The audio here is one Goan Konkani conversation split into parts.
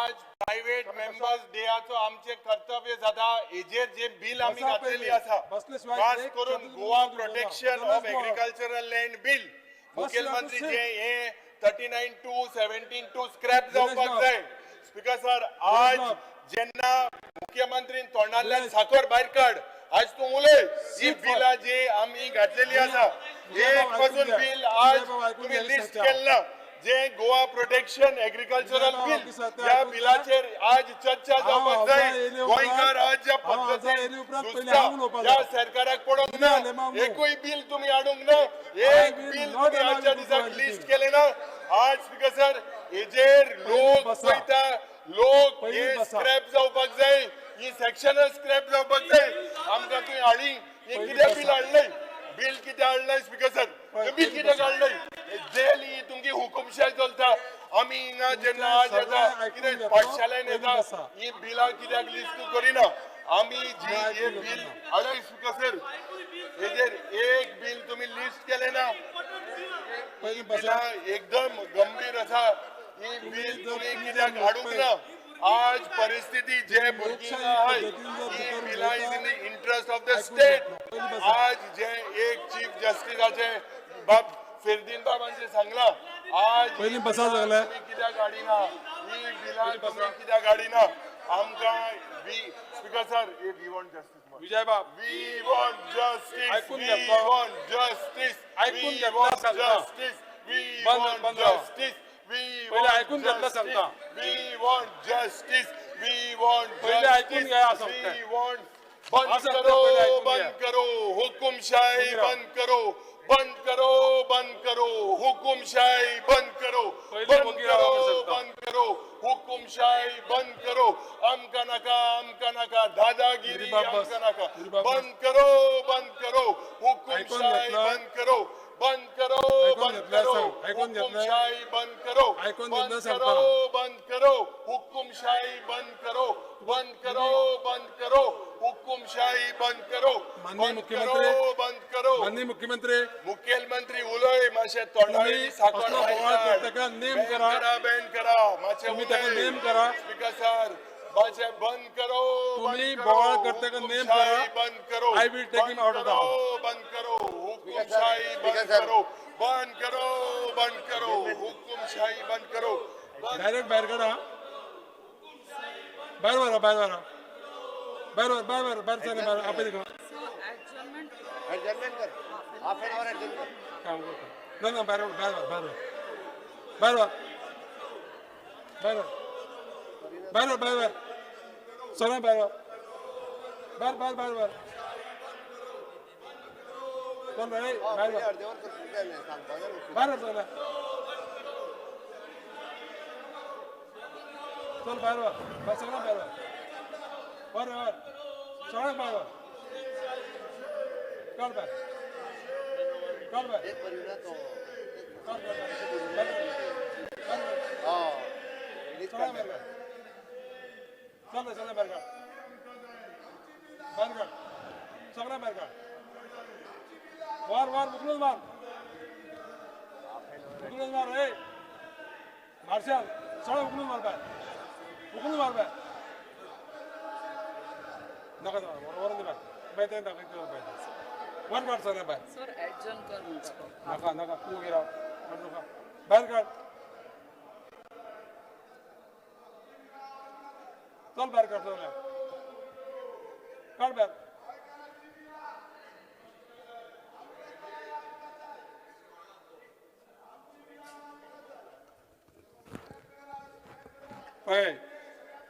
आज प्रायव्हेट मेंबर्स डेयाचो आमचे कर्तव्य जाता. हेजेर जे बिल आमी बसा घातलेली पयलीं. आसा, बसले शिवाय खास एक करून शब्द गोवा बोलू नका. प्रोटेक्शन दोनच ऑफ बोला. Agricultural land bill, बस मुखेलमंत्री लागू जे हे 39(2), 17(2) स्क्रॅप दिनेश जावपाक बाब. जाय. स्पीकर सर, आज बाब. जेन्ना मुख्यमंत्रीन तोंडांतल्यान दिनेश. साखर भायर काड, आज तूं उलय. ही Sit for- बिलां जी आमी घातलेली आसा, विजय एक बाब, ऐकून पासून घ्या. बिल आज विजय बाब, ऐकून तुम्ही घ्या, लिस्ट चर्चा. केलं ना, जे गोवा प्रोटेक्शन एग्रीकल्चरल विजय बाब, बिल, ऑफिसात ह्या ऐकून घ्या. बिलाचेर आज चर्चा हांव जावपाक हावजा जाय. येयले उपरांत- गोंयकार आज ज्या हांव हावजा पद्दतीन येयले उपरांत पयलीं झुजता, हांव उलोवपाक ह्या जाय. सरकाराक पडोंक दिना ना. लेमाव न्हू. एकूय बिल तुम्ही हाडूंक ना, एक will bill not तुम्ही allow आजच्या you to do दिसाक anything. List केलें ना. आज स्पीकर सर, हेजेर लोक बसा. पळयता, लोक पयलीं हे बसा. स्क्रॅप जावपाक जाय, ही सेक्शनां स्क्रॅप जावपाक जाय. आमकां तुवें हाडली हे पयलीं कितें बसा. बिल हाडलंय? बिल कितें हाडलंय स्पीकर सर? पयलीं बिल कित्याक बसा. हाडलंय? जेल ही तुमची हुकुमशाय चलता. आमी हिंगा जेन्ना आज सगळें येता ऐकून कितें घेतलो, पाठशाळेन पयलीं येता, बसा. ही बिलां कित्याक लिस्ट करिना? आमी जी ऐकून हे घेतलो. बिल हाडय स्पीकर सर, हेजेर एक बिल तुम्ही लिस्ट केलें ना. पयलीं बसा. बिलां एकदम गंभीर आसा. ही बिल जर तुम्ही तुम्ही कित्याक जर हाडूंक ना? आज परिस्थिती जे भुरगीं लोकशाही आहाय, पद्दतीन जर ही भितर बिलां is उलयता, in the interest of the ऐकून स्टेट. घेतलो. पयलीं बसा. आज जे एक चीफ जस्टिसाचे बाब फेर्दीन बाबांचे सांगला, आज ही पयलीं बसा बिलां सगळे. तुमी कित्याक हाडिना? ही बिलां पयलीं बसा. तुमी कित्याक हाडिना? आमकां we speaker sir, we want justice. Vijay बाब, We want justice. ऐकून We घेतलो. want justice. ऐकून We घेतलं want सांगता. justice. We बंद- want बंद राहा. justice. We पहिले want ऐकून घेतलं justice. सांगता. We want justice. We want पहिले ऐकून justice. घ्या सांगता. We want बंद हा सांगता, करो, पहिले ऐकून घ्या. बंद करो, हुकुमशाही बंद राहा. बंद करो, बंद करो, बंद करो, हुकुमशाही बंद करो, पहिले बंद वकील राहा करो, सांगता. बंद करो, हुकुमशाही बंद करो. आमकां नाका, आमकां नाका दादागिरी, गिरीबाब बस. आमकां नाका. गिरीबाब बस. बंद करो, बंद करो, ऐकून हुकुमशाही घेतलं. बंद करो, बंद करो, ऐकून बंद घेतलं करो, सांग. ऐकून घेतलं. हुकुमशाही बंद करो, ऐकून बंद घेतलं सांगता. करो, बंद करो, हुकुमशाही बंद करो, बंद करो, बंद करो, हुकुमशाही बंद करो, माननीय बंद मुख्यमंत्री. करो, बंद करो. माननीय मुख्यमंत्री, मुखेलमंत्री उलय मातशें तोंडावयली तुम्ही साखर असलो भायर बोवाळ काड. करता नेम बॅन करा. करा, बॅन करा मातशें तुम्ही उलय. ताका नेम करा. स्पीकर सर, मातशें बंद करो, तुम्ही बंद करो, बोवाळ करता का नेम करा. हुकुमशाही बंद करो. I will take him बंद out of the करो, house. बंद करो, हुकुमशाही स्पीकर बंद सर. करो, बंद करो, बंद करो, हुकुमशाही बंद करो, बंद डायरेक्ट भायर काडा. भायर व्हरा, भायर व्हरा, भायर व्हर, भायर व्हर, भायर सर, भायर आपय तुका. Adjournment. Adjournment कर. हाफ एन आवर ॲडजर्न कर. काम करता ना ना, भायर व्हर, भायर व्हर, भायर व्हर, भायर व्हर, भायर व्हर, भायर व्हर, भायर व्हर सर, भायर व्हर, भायर, भायर, भायर व्हर, चल रे, भायर व्हर. अर्देवर तर काय नाही सांगपाक जाय न्हू. भायर व्हर सगळें. चल भायर व्हर, भायर सगळें, भायर व्हर, व्हर, व्हर सगळ्यांक भायर व्हर, काड भायर, काड भायर. एक बरी ना तो. काड, काड, काड, भायर व्हर, भायर व्हर. हा. सगळ्यांक भायर काड. चल रे, सगळ्यांक भायर काड, भायर काड, सगळ्यांक भायर काड. वार, वार, उखलून मार, उखलून मार. ए मार्शल, सगळें उखलून मार भायर, उखलून मार भायर. नाका व्हरून दी भायर, मागीर तें दाखयतलो भायर. वर काड सगळें भायर. सर, ॲडजर्न कर म्हणटा तो. नाका, नाका, तूं वगी राव. काड नाका, भायर काड. चल, भायर काड सगळें, काड भायर. पळय,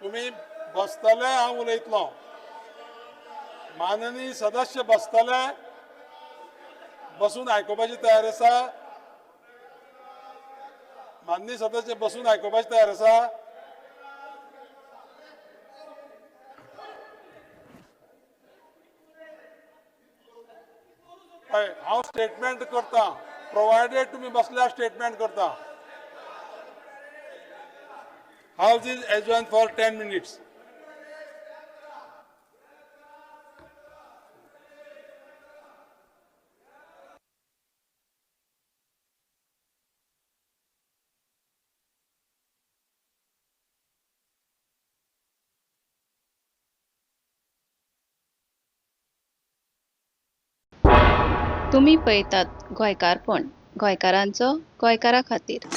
तुमी बसतले, हांव उलयतलो. माननीय सदस्य बसतले, बसून आयकुपाची तयार आसा? माननीय सदस्य बसून आयकुपाची तयार आसा? हय, हांव स्टेटमेंट करता, प्रोवायडेड तुमी बसल्यार स्टेटमेंट करता. House is adjourned for 10 minutes. तुमी पळयतात गोंयकारपण, गोंयकारांचो गोंयकारा खातीर.